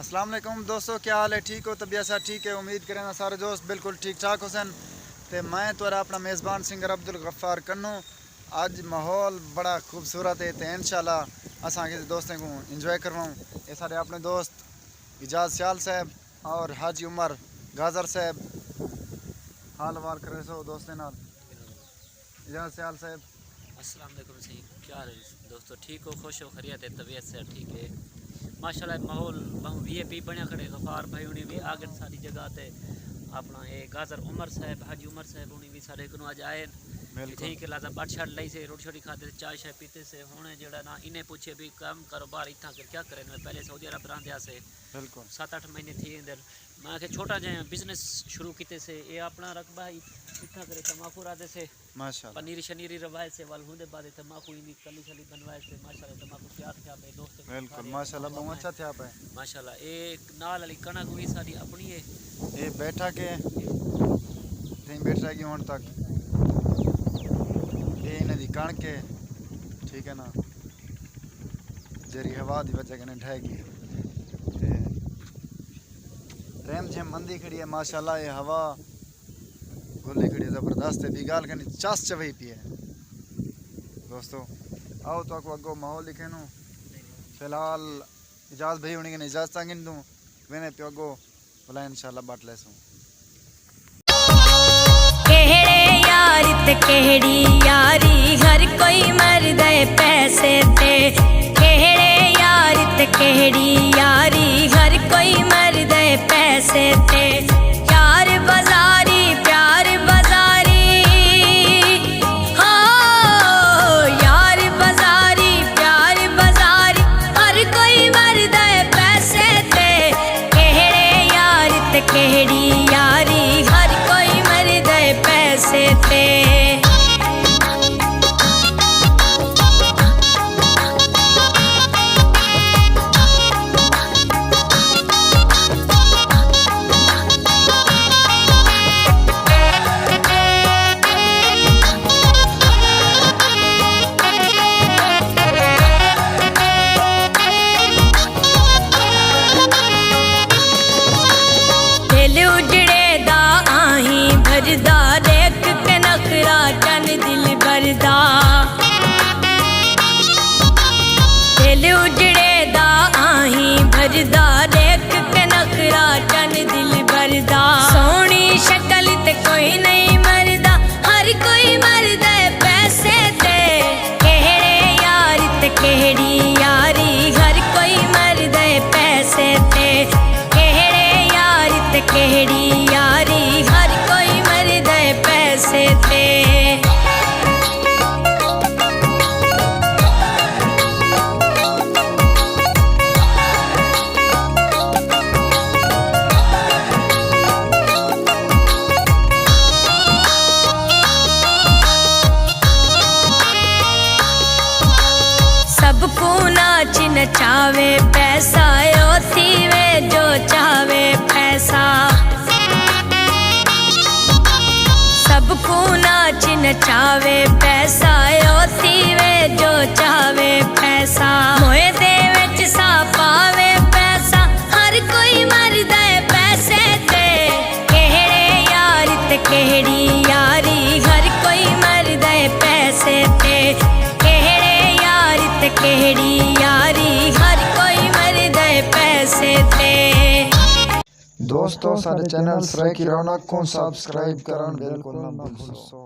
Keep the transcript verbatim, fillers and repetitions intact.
السلام علیکم دوستو، کیا حال ہے؟ ٹھیک ہو؟ طبیعت صحت ٹھیک ہے؟ امید کریں سارے دوست بالکل ٹھیک ٹھاک ہوسن۔ تے میں تہاݙا اپݨا میزبان سنگر عبدالغفار کنوں۔ اڄ ماحول بڑا خوبصورت ہے تے انشاءاللہ اساں کسے دوستیں کوں انجوائے کرواؤں۔ اے سارے اپݨے دوست اعجاز سیال صاحب اور حاجی عمر گازر صاحب، حال احوال کریسو دوستیں نال۔ اعجاز سیال صاحب۔ السلام علیکم سئیں، کیا حال ہے دوستو؟ ٹھیک ہو؟ خوش ہو؟ خیریت ہے؟ طبیعت صحت ٹھیک ہے؟ ماشاءاللہ ماحول ٻہوں وی آئی پی بݨیا کھڑے۔ غفار بھائی ہوݨی وی آ ڳئن ساݙی جگہ تے، اپݨا اے گازر عمر صاحب، حاجی عمر صاحب ہوݨی وی ساݙے کنوں اڄ آئے ہن۔ بالکل۔ اتھیں کہ لازم بٹ شٹ لئی سے، روٹی شوٹی کھادے، چائے شائے پیتے سے۔ ہݨ جیڑھا نا انہیں پچھے بھی کم کاروبار اتھاں کر کیا کرے، میں پہلے سعودی عرب رہندے ہاسے۔ بالکل۔ ست اٹھ مہینے تھی ویندن۔ میں آکھیا چھوٹا جیہاں بزنس شروع کیتے سے، اے اپݨا رقبہ ہئی، اتھاں کرے تماکو رہندے سے۔ ماشاءاللہ۔ پنیر شنیر روایت سے، ول ہوندے بعد تماکو ایندی کلی شلی بنوائے سے، ماشاءاللہ تماکو تیار تھیا پئے دوست۔ بالکل، ماشاءاللہ، ٻہوں اچھا تھیا پئے۔ ماشاءاللہ، اے نال والی کݨک وی ساݙی اپݨی ہے۔ اے بیٹھا کے، تئیں بیٹھ رہ ڳئی ہݨ تک۔ اے انہاں دی کݨک ہے، ٹھیک ہے نا، جیڑھی ہوا دی وجہ کنے ڈھہ ڳئی ہے۔ تے رم جھم اندی کھڑی ہے، ماشاءاللہ، اے ہوا گھلی کھڑی ہے زبردست ہے، ٻئی ڳالھ کنے چس چوئی پئی ہے۔ دوستو، آؤ تہاکوں اڳوں ماحول ݙکھینوں۔ فی الحال اعجاز بھائی ہوݨی کنے اجازتاں گھندوں، ویندے پیوں اڳوں، ولا انشاءاللہ بٹ لیسوں۔ کہڑے یار تے کہڑی یاری، ہر کوئی مردے پیسے تے۔ کہڑے یار تے کہڑی یاری، ہر کوئی مردے پیسے تے۔ یار بازاری، پیار بازاری، ہو یار بازاری، پیار بازاری، ہر کوئی مردے پیسے تے۔ کہڑے یار تے کہڑی یاری، ہر کوئی مردے پیسے تے۔ دل اجڑے دا آہیں بھردا، ݙیکھ کے نخرہ چن دلبر دا۔ دل اجڑے دا آہیں بھردا، ݙیکھ کے نخرہ چن دلبر دا۔ سوہݨی شکل تے کوئی نئیں مردا، ہر کوئی مردے پیسے تے۔ کہڑے یار تے کہڑی یاری، ہر کوئی مردے پیسے تے۔ کہڑے یار تے کہڑی یاری، ہر کوئی مردے پیسے تے۔ سب کوں ناچ نچاوے پیسہ، او تھیوے جو چاہوے پیسہ۔ سب کوں ناچ نچاوے پیسہ، او تھیوے جو چاہوے پیسہ۔ موئے دے وچ سا پاوے پیسہ، ہر کوئی مردے پیسے تے۔ کہڑے یار تے کہڑی یاری، ہر کوئی مردے پیسے تے۔ کہڑے یار تے کہڑی یاری، ہر کوئی مردے پیسے تے۔ دوستو، ساݙے چینل سرائیکی رونق کوں سبسکرائب کرݨ بالکل نہ بھلسو۔